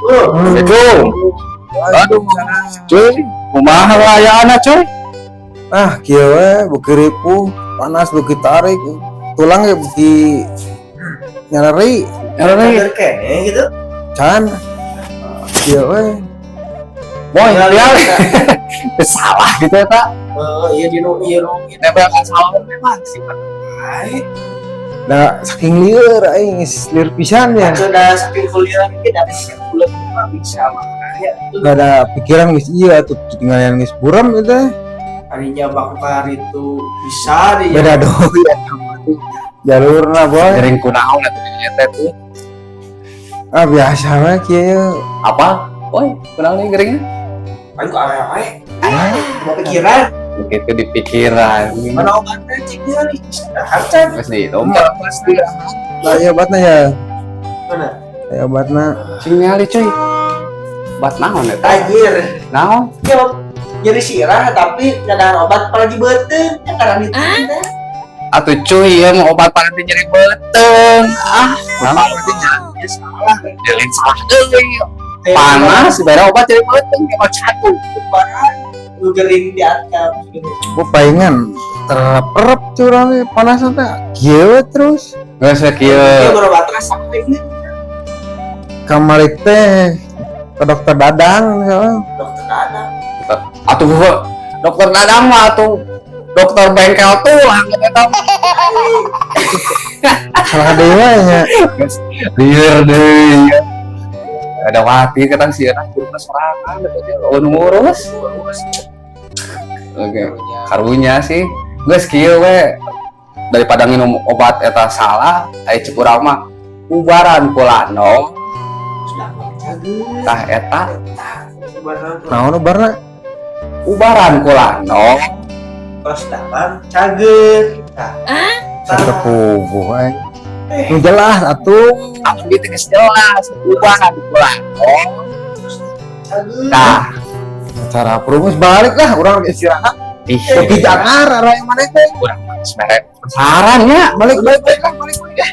Assalamualaikum. Aduh, cuy, kumaha kaayaan, cuy? Ah, kieu we beuki ripuh, panas beuki tarik, tulang ge beuki nyereri. Nyereri. Bener keneh gitu. Can. Kieu we. Boy, lihat. Salah gitu ya, Pak. Oh iya, di nu ieu nu Nempel kan salah memang sifat. Bae. Da saking lieur aing geus lieur pisan ya. Sudah saking kuliah ini dari bulan mah bisa mah ya. Gak ada pikiran geus iya atuh tinggal geus buram itu. Harinya bakar itu bisa di Beda deui ya sama tuh. Jalurna, boy. Gering kunaon atuh dinya teh tuh? Ah, biasa we kieu. Apa? Boy, kunaon nih geringnya? Paling kok area wae. Mau pikiran. Begitu di pikiran. Mana obatnya ciknya nih? Istirahat can. Geus didomba pasti. Lah iya obatna ya. Mana? Aya obatna. Cing ningali, cuy. Obat naon eta? Anjir. Naon? Ya nyeri sirah tapi ngadahar obat apalagi beuteung ya karena itu teh. Atuh cuy, ya mau obat paling nyeri beuteung. Ah, naon berarti nya? Ya salah. Jelin salah deui. Panas, beda obat nyeri beuteung kayak satu. Lu gering di atap gitu. Gua palingan terep curang panas teh kieu terus. Geus kieu. Ya berobat rasa ini. Kamari teh ke dokter Dadang misalnya. Dokter Dadang. Atuh dokter Dadang mah atuh dokter bengkel tulang eta. Salah deui nya. Lieur deui. Ada wati kata sih enak kudu sorangan berarti nu ngurus. Oke, karunya sih. Geus kieu we daripada nginum obat eta salah, aya cek urang mah ubaran kulano. Tah eta. Naon ubarna? Ubaran kulano. Tos damang cager. Nah, Satu kubu aing. Nu jelas atuh. Atuh gitu geus jelas, ubaran kulano. Cager. Tah. Cara perumus balik lah urang istirahat. Ih. Beuki jangar arah yang mana teh. Urang mah geus mere saran nya. Balik balik balik lah, balik balik.